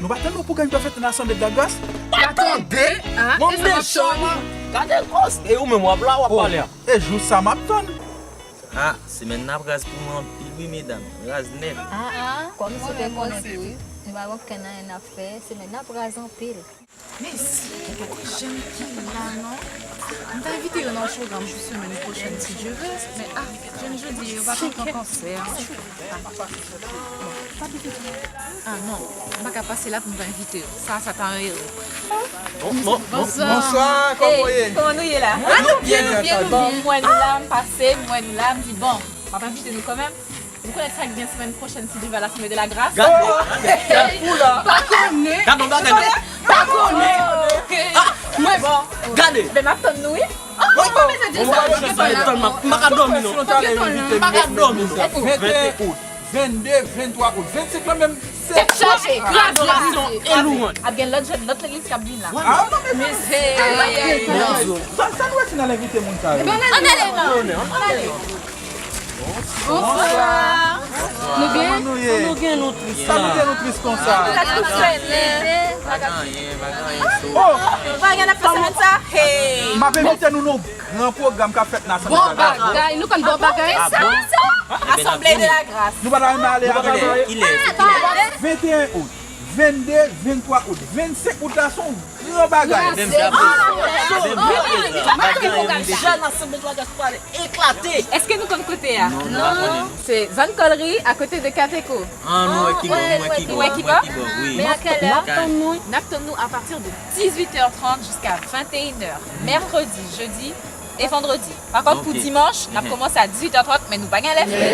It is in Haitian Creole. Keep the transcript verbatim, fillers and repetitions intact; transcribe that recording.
Nou pa tann yon pwogram ki pral fèt nan Asanble de la Gras? Pa tande! Ah, bon, e sa m ap tann. Gade kòs, e ou menm w ap la, w ap pale a. E jou sa m ap tann. Ah, semèn nan ap raz pou mwen anpil wi, medam. Raz nèt. Ah, ah, kòm se te konn tou wi. Nou pa gen okenn anyen n ap fè, semèn nan ap raz anpil. Mesi, gade jan ki la non. M ta envite yo nan yon pwogram pou semèn pwochèn si Dye vle, men ah, jan jodi yo pa kontan konsè. Ah, bon, pa piti. Ah non, m pa ka pase la pou m pa envite yo. Sa, sa ta yon erè. Bon, bon, bon. Bonswa. Bonswa, kòman w ye? Kòman nou ye la? Ah, nou byen, nou byen, nou byen. Bon, m wè nou la, m pase, m wè nou la, m di bon, m ap envite nou kanmenm. Nou konnen sa k gen semèn pwochèn si Dye vle, Asanble de la Gras. Gade, gade, gade. Pa konnen. Gade yon bagay non. Pa konnen. Ah, mwen bon. Gade. Ebyen, m ap tann nou wi. Oh, oh, oh, m pa ka dòmi non. M pa ka dòmi non. Venteyen out, vennde, venntwa out, vennsenk lan menm. Tèt chaje, kraze. Adorasyon e louwanj. Ap gen lòt jèn, lòt legliz k ap vin la. Ah, non, men se sa, sa nou wè si n al envite moun sa yo. Ann ale non. Ann ale. Bonswa. Nou byen? Kòman nou ye? Nou gen nou tris la. Sa nou gen nou tris konsa? Nou la tou fè lè. Pa gen anyen, pa gen anyen. Oh! Pa gen anyen ap fè semèn sa. Hey! M ap envite nou nan yon gran pwogram k ap fèt nan Asanble de la Gras. Bon bagay, nou konn bon bagay. Ah, bon? Asanble de la Gras. Nou pa ta renmen ale avèk nou? Kilè? Kilè? Venteyen out, vennde, venntwa out, vennsenk out la se yon gran bagay. Menm jan. Jèn Asanble de la Gras pral eklate. Èske nou konn kote a? Non, nou pa konnen non. Se zòn Kòlri, akote de Kateco. Ah, nou wè ki bò, nou wè ki bò, nou wè ki bò, wi. N ap tann nou, n ap tann nou à partir de dix-huit heures trente jusqu'à vingt et une heures. Mercredi, jeudi et vendredi. Pa kont, pou dimanch, n ap kòmanse à dix-huit heures trente, men nou pa gen lè fini.